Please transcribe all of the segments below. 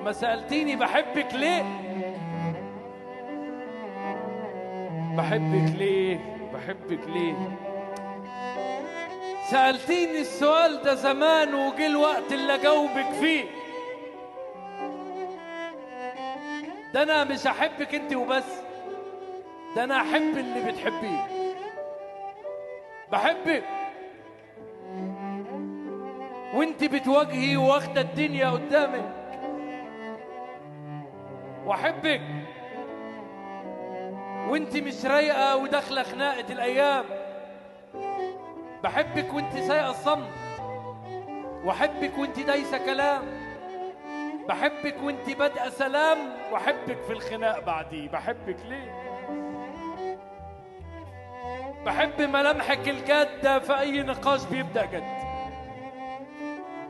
ما سألتيني بحبك ليه؟ بحبك ليه؟ بحبك ليه؟ سألتيني السؤال ده زمان وجه الوقت اللي أجاوبك فيه. ده أنا مش أحبك أنت وبس، ده أنا أحب اللي بتحبيه. بحبك وانت بتواجهي واخده الدنيا قدامك، واحبك وانت مش رايقة وداخله خناقه الايام. بحبك وانت سايقه الصمت، واحبك وانت دايسه كلام. بحبك وانت بادئه سلام، واحبك في الخناق بعديه. بحبك ليه؟ بحب ملامحك الجادة في اي نقاش بيبدا جد،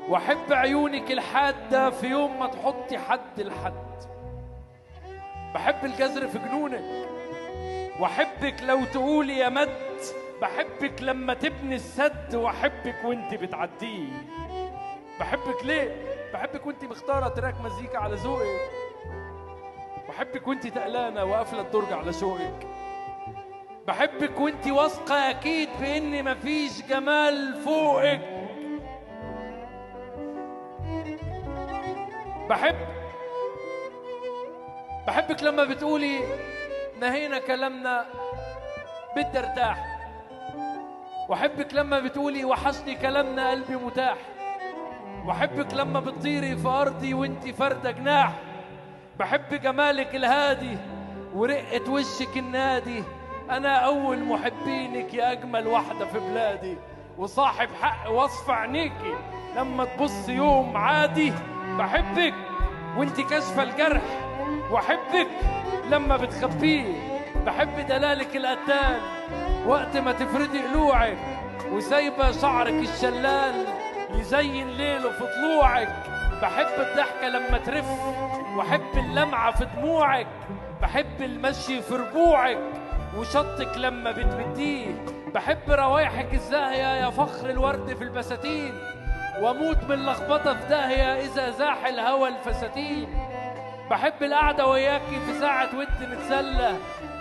واحب عيونك الحادة في يوم ما تحطي حد لحد. بحب الجزر في جنونك، واحبك لو تقولي يا مد. بحبك لما تبني السد، واحبك وانت بتعديه. بحبك ليه؟ بحبك وانت مختاره تراك مزيكا على ذوقك، واحبك وانت تقلانه وقافله الدرج على شوقك. بحبك وانت واثقة اكيد بان مفيش جمال فوقك. بحبك لما بتقولي نهينا كلامنا بدي ارتاح، واحبك لما بتقولي وحشني كلامنا قلبي متاح. واحبك لما بتطيري في ارضي وانتي فارده جناح. بحب جمالك الهادي ورقة وشك النادي. انا اول محبينك يا اجمل واحدة في بلادي، وصاحب حق وصف عينيكي لما تبص يوم عادي. بحبك وانت كاشفة الجرح، واحبك لما بتخبيه. بحب دلالك القتال وقت ما تفردي قلوعك، وسايبه شعرك الشلال يزين ليلة في طلوعك. بحب الضحكة لما ترف، واحب اللمعة في دموعك. بحب المشي في ربوعك وشطك لما بتمديه. بحب روايحك الزاهيه يا فخر الورد في البساتين، واموت من اللخبطة في داهية اذا زاح الهوى الفساتين. بحب القعدة وياكي في ساعة ود نتسلى،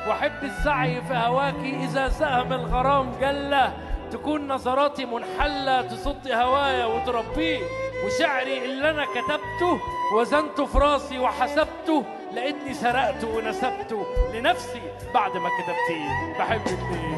واحب السعي في هواكي اذا سهم الغرام جله. تكون نظراتي منحله تصد هوايا وتربيه، وشعري اللي انا كتبته وزنته في راسي وحسبته، لاني سرقته ونسبته لنفسي بعد ما كتبتيه. بحبك ليه؟